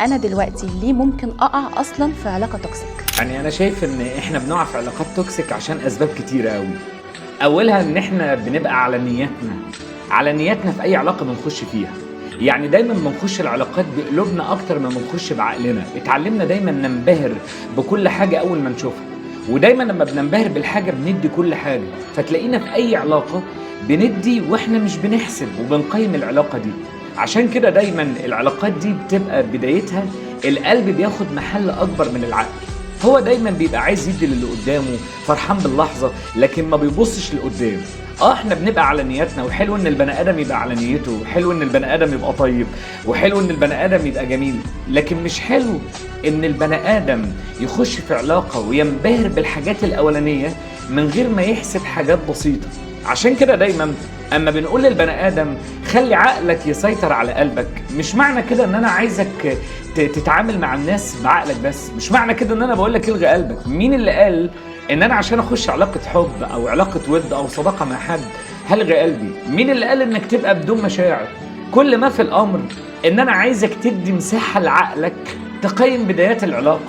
انا دلوقتي ليه ممكن اقع اصلا في علاقة toxic؟ يعني انا شايف ان احنا بنقع في علاقات toxic عشان اسباب كتيرة قوي. اولها ان احنا بنبقى على نيتنا، على نيتنا في اي علاقة بنخش فيها. يعني دايما بنخش العلاقات بقلوبنا اكتر ما بنخش بعقلنا. اتعلمنا دايما ننبهر بكل حاجة اول ما نشوفها، ودايما لما بننبهر بالحاجة بندي كل حاجه، فتلاقينا في اي علاقة بندي واحنا مش بنحسب وبنقيم العلاقة دي. عشان كده دايما العلاقات دي بتبقى بدايتها القلب بياخد محل اكبر من العقل. هو دايما بيبقى عايز يدي للي قدامه، فرحان باللحظة، لكن ما بيبصش لقدام. احنا بنبقى على نيتنا، وحلو ان البني ادم يبقى على نيته، وحلو ان البني ادم يبقى طيب، وحلو ان البني ادم يبقى جميل، لكن مش حلو ان البني ادم يخش في علاقة وينبهر بالحاجات الاولانية من غير ما يحسب حاجات بسيطة. عشان كده دايما اما بنقول للبني ادم خلي عقلك يسيطر على قلبك، مش معنى كده ان انا عايزك تتعامل مع الناس بعقلك بس، مش معنى كده ان انا بقول لك الغي قلبك. مين اللي قال ان انا عشان اخش علاقة حب او علاقة ود او صداقه مع حد هلغي قلبي؟ مين اللي قال انك تبقى بدون مشاعر؟ كل ما في الامر ان انا عايزك تدي مساحة لعقلك تقيم بدايات العلاقة.